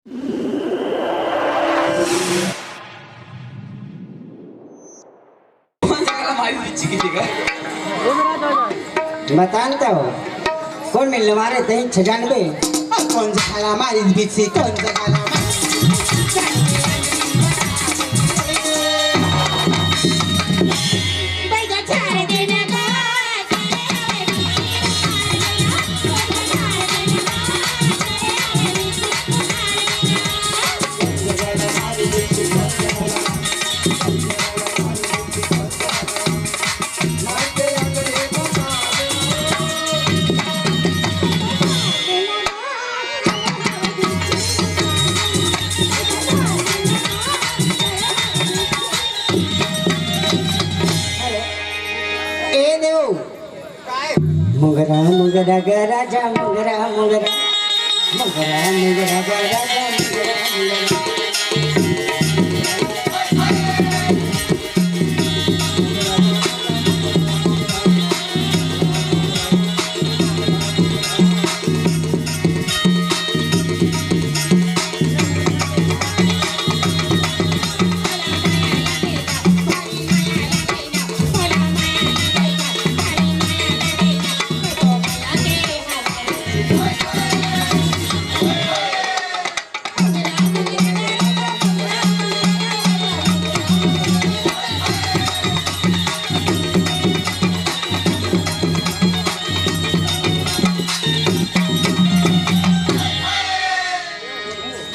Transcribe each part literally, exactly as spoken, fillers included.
कौन सा गाना मारी दीची की जगह? बता न तो, कौन मिलने वाले थे छजान बे? कौन सा गाना मारी दीची, कौन सा गाना मारी? ए देव। काय? मुंगरा मुंगरा ग राजा, मुंगरा मुंगरा, मुंगरा मुंगरा ग राजा, मुंगरा मुंगरा।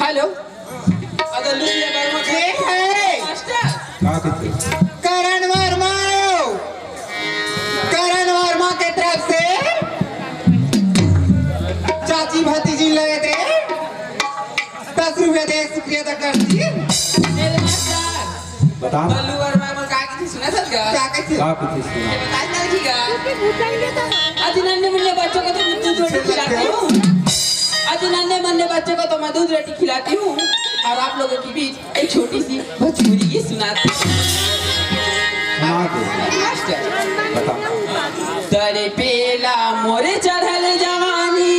हेलो। अगर लूट ले बार मत के है? मास्टर। का कहिथे? करण वर्मा आयो। करण वर्मा के तरफ से चाची भतीजी लगे थे दस रुपया दे, शुक्रिया अदा कर दी। मेरे मास्टर। बता। बल्लू वर्मा मन का कहिथे सुना सकत का? का कहिथे? का कहिथे सुना? ये बता सकत का? अति नन्हे मुन्ने बच्चों को तो मैं दूध रोटी खिलाती हूँ। अति नन्हे मुन्ने बच्चों को तो मैं दूध रोटी खिलाती हूँ और आप लोगों के बीच एक छोटी सी भोजपुरी गीत सुनाती हूँ। सुना दे। मास्टर। बता। तड़पेला मोरे चढ़ल जवानी।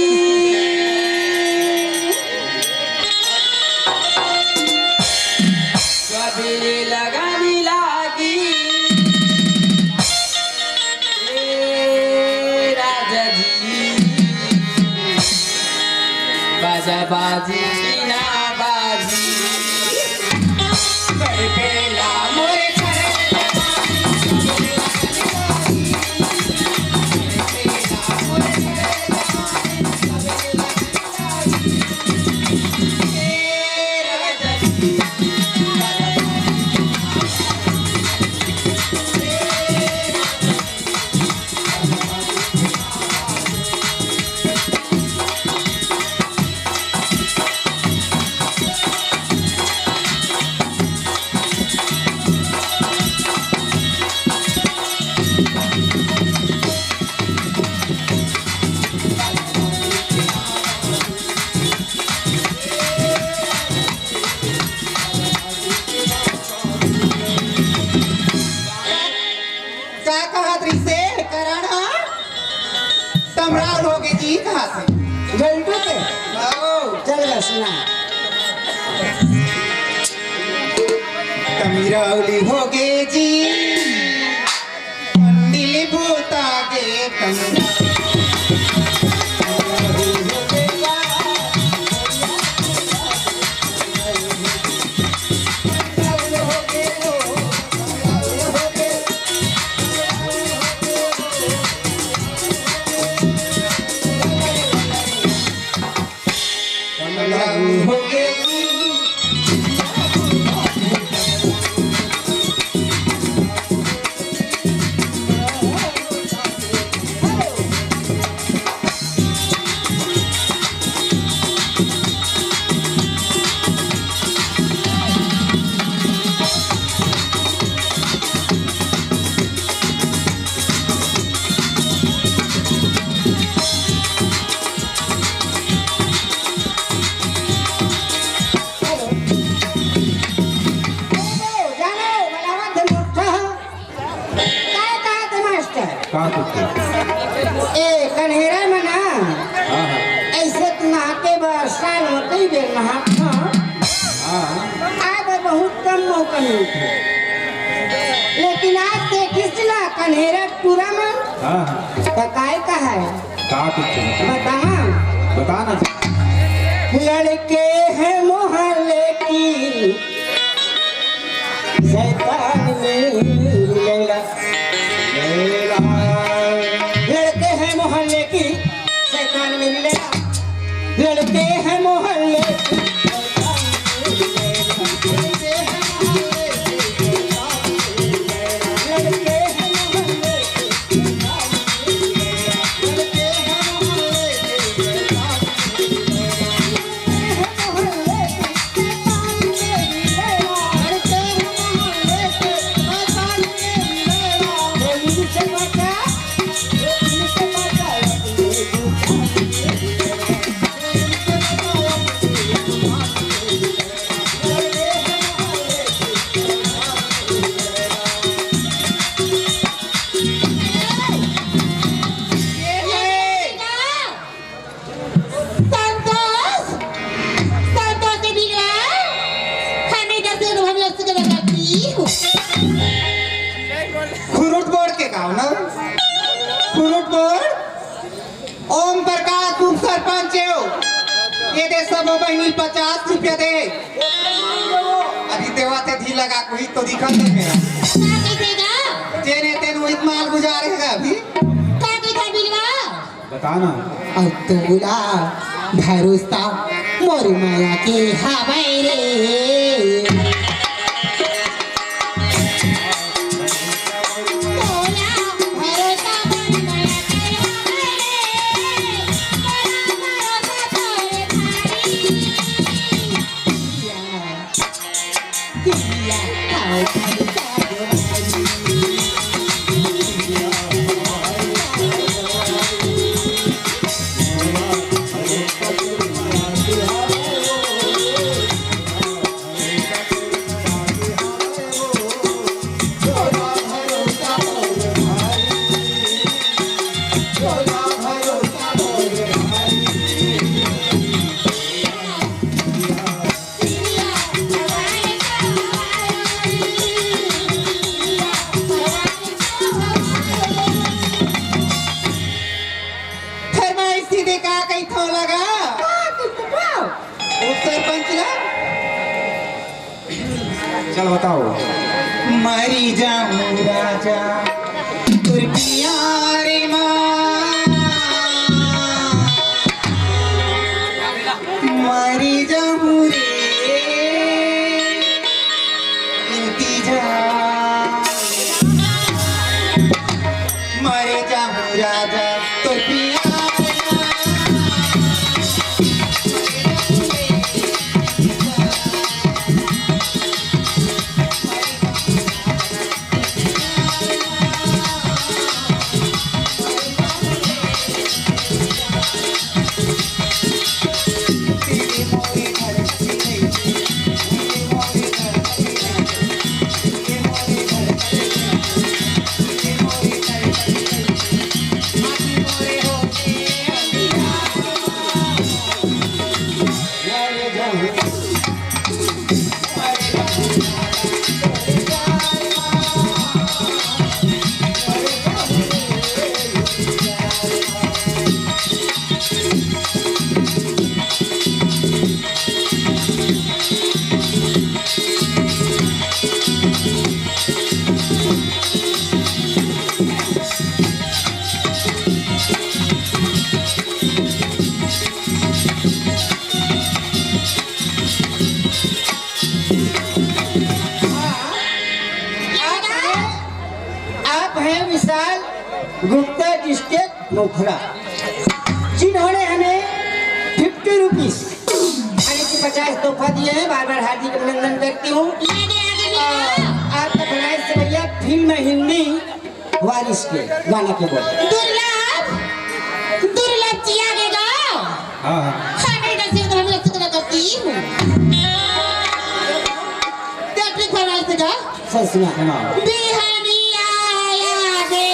कबे लगानी लागी, ए राजा जी, बाजा बाजी की ना बाजी। तड़पेला मोरे का कहत रिसे करण हा? तमराउल होगे जी, कहा से? जल्टू के? आओ। चल बे सुना। तमराउल होगे जी, कंडिल भूता गे तमराउल। कहीं उठे। लेकिन आज ते किसला कन्हेरा टूरा मन हाँ, हाँ। त काय का है? का कुछ? बतावा। बता ना। लड़के हैं मोहल्ले की शैतान मेरी लैला। लैला। लड़के हैं मोहल्ले की शैतान मेरी लैला। लड़के हैं मोहल्ले की शैतान मेरी लैला। लड़के हैं मोहल्ले की शैतान मेरी लैला। लड़के हैं मोहल्ले की शैतान मेरी लैला। लड़के हैं मोहल्ले की शैतान मेरी लैला। संतोष, संतोष के बिगड़ा, हमें दस दिन हम लोग से गलत करती हूँ। खुरुट बोर्ड के गाँव ना, खुरुट बोर्ड, ओम प्रकाश उप सरपंच हो, ये दे सब बहिनी पचास रुपया दे। अभी देवा ते धी लगा कोई तो दिखा दे मेरा। का कह देगा? जेने तेन वही माल गुजारेगा अभी। का कह देगा बिगड़ा? बता ना। अब तोला भरोसा मोर माया के हवय रे। तोला भरोसा मोर माया के हवय रे। तोला भरोसा तोरे भाई। फरमाइश सीधे का कही थो लगा? उप सरपंच ला? चल बताओ। मरी जाऊं राजा तोर प्यार मा। मरी जाहूं रे इंतजार, मरी जाहूं राजा तोर प्यार। आप हैं विशाल गुप्ता, डिस्ट्रिक्ट मोखरा, जिन्होंने हमें फिफ्टी रुपीज यानी कि पचास तोहफा दिए हैं। बार बार हार्दिक अभिनंदन करती हूँ। आपका फरमाइश से भैया फिल्म हिंदी वारिस के गाना के बोल। दुर्लभ, दुर्लभ जिया के गाओ। हाँ, हाँ। हाँ, नहीं, दस मिनट हम लोग से करती हूँ। देख, ठीक फरमाइश से गा। सर, सुना। सुना। बिहनिया आया दे।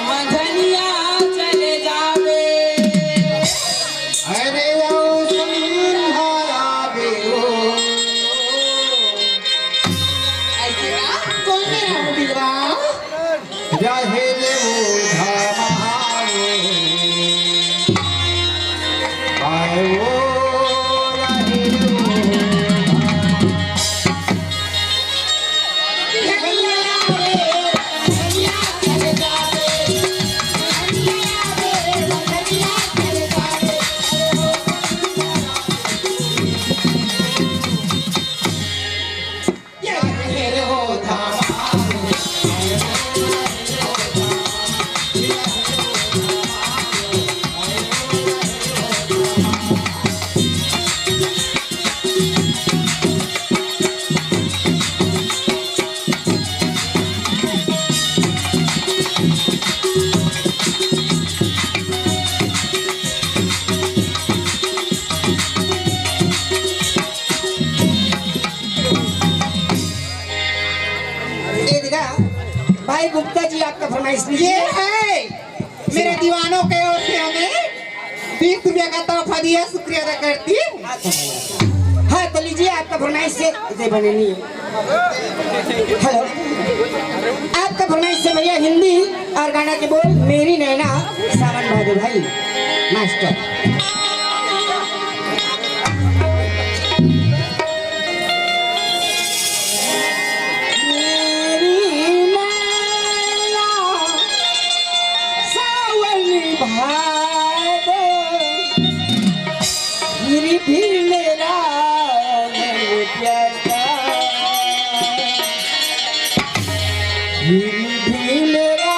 मंझनिया चले जावे। अरे, आओ सुन। भाई गुप्ता जी, आपका फरमाइश लीजिए। ये है मेरे दीवानों के ओर से हमें बीस रुपया का तोहफा दिया, शुक्रिया अदा करती हूँ। हाँ, तो लीजिए, आपका फरमाइश से, दे बने नहीं। हेलो, आपका फरमाइश से भैया, हिंदी और गाना के बोल, मेरी नैना, सावन भादो भाई, मास्टर। मेरी नैना सावन भादो, फिर भी मेरा मन प्यासा, फिर भी मेरा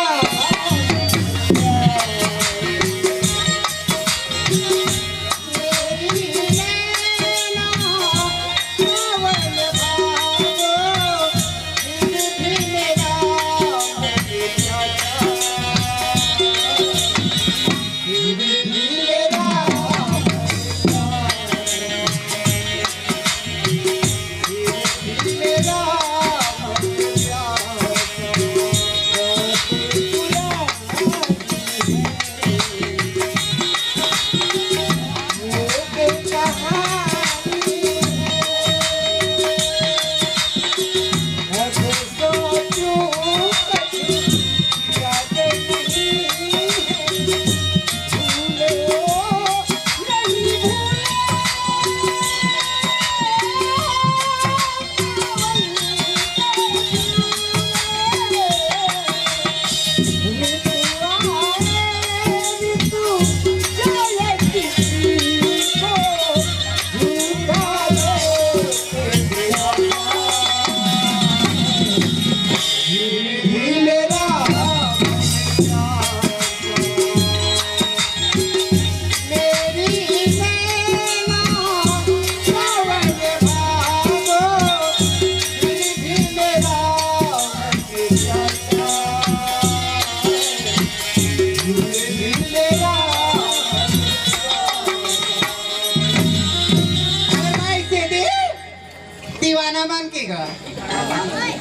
दीवाना मन के गा।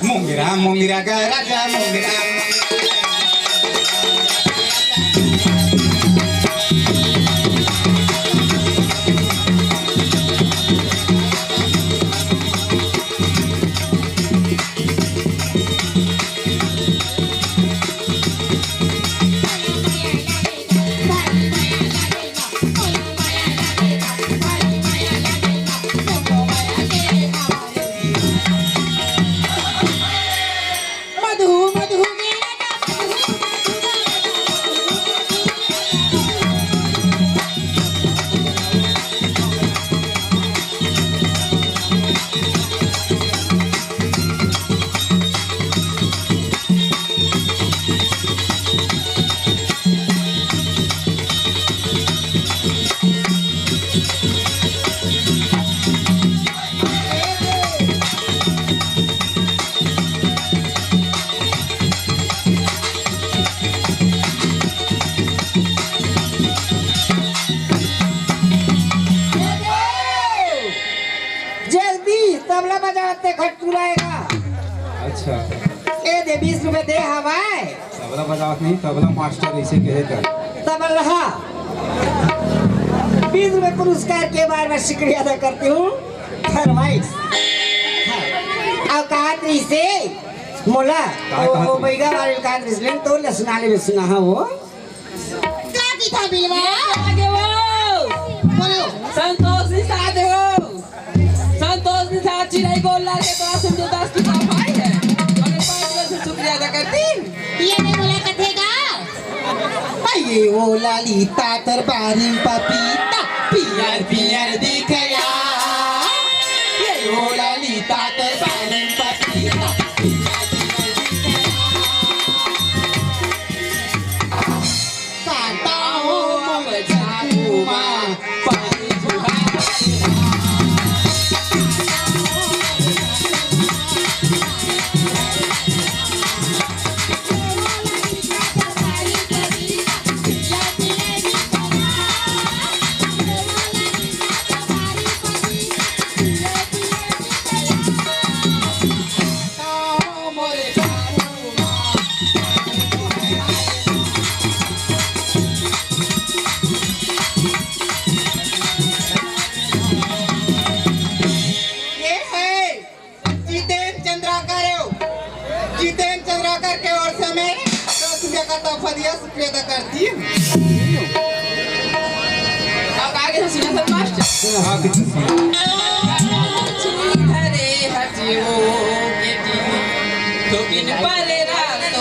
मोंगरा, मोंगरा गा राजा, मोंगरा। जल्दी तबला बजावत ते खटकुलाएगा। अच्छा। ए दे, बीस रुपए दे हवाए। तबला बजावत नहीं, तबला मास्टर इसे कहे कर। तबला। बीस रुपए पुरस्कार के बारे में शुक्रिया अदा करती हूँ। फरमाइश। हाँ। अउ कहा तरी से मोला, का ओ, कहा ओ, तरी? बैगा वाले कहा तरी से, तो ले सुना ले, सुना, हाँ, वो। का की था बिलवा? आगे वो। बोलो। संतोष जी साथ हो। संतोष जी साथ चिराई गोल लाल के तो सुन दो दस की भाई है। अगर पाँच बजे से शुक्रिया अदा करती। ये नहीं बोला कथेगा। ये वो लाली तातर बारी पपीता पियर पियर दिखया। ये वो लाली तातर बारी पपीता पियर पियर दिखया। काटा हो अब चाकू मा पानी झुका। पैदा करती है। अब आगे सुना सर मास्टर। सुना। आगे सुना। धरे हटियो बेटी, तो बिन परे रात तो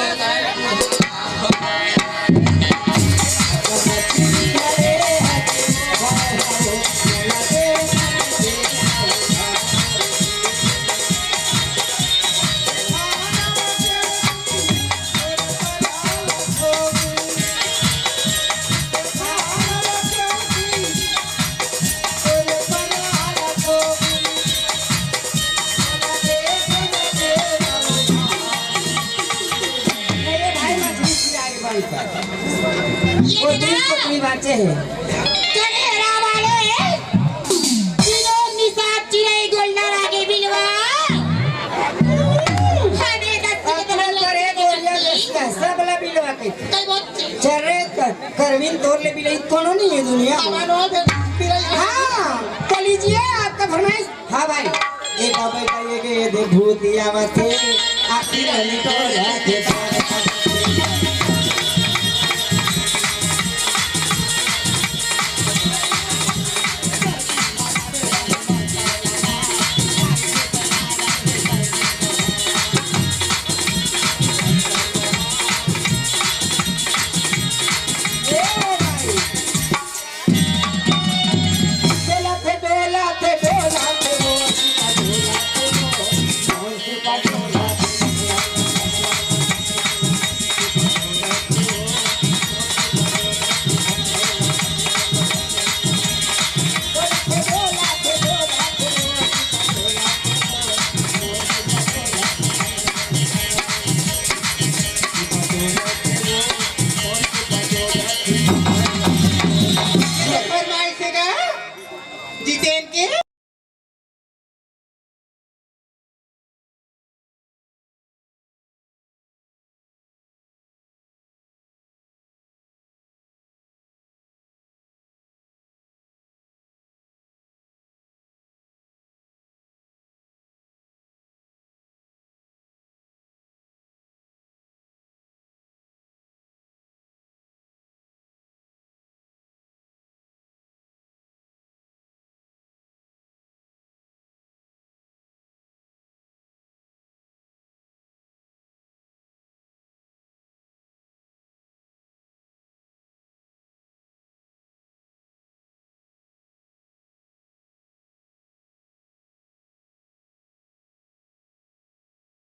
मेरे भाई मछली खिलाड़ी बनकर। ये वो ना। दूध पकड़ी बाचे है। करे राम वाले, तीनों निशाब चिरई गोल्डन आगे बिलवा। हमें दस के अपना तरह करे गोलियां दस का, सब ला बिलवा के। कई बहुत चर्रे कर, करवीन तोर ले बिलई कोनो नहीं है दुनिया में। सामान हो, फिर बिलई। हाँ, तो लीजिए आपका फरमाइश। हाँ भाई, ए बाबा का ये के ये दे भूतिया मथे, आखिर अली टोला के